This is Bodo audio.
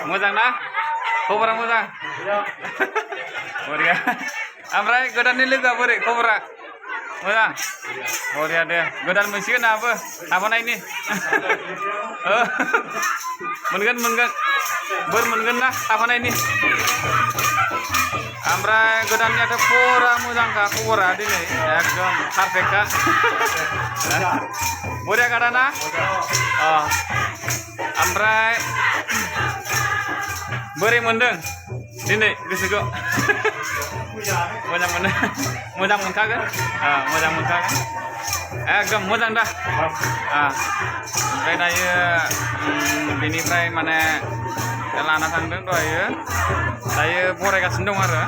मोजां ना खबरा मोजां बरिया ओमफ्राय गोदाननि लोगोआ बोरै खबरा मोजां बरिया दे गोदान मोनसिगोन आहाबो थाफानायनि मोनगोन बोर मोनगोन ना थाफानायनि ओमफ्राय गोदाननियाथ' फुरा मोजांखा खबरा दिनै एकदम पारफेक्टखा बरिया गादाना ओमफ्राय बोरै मोनदों दिनै गोसोखौ मोजां मोनो मोजां मोनखागोन एकदम मोजां दा ओमफ्राय दायो बेनिफ्राय माने लाना थांदों दायो फरायगासिनो दं आरो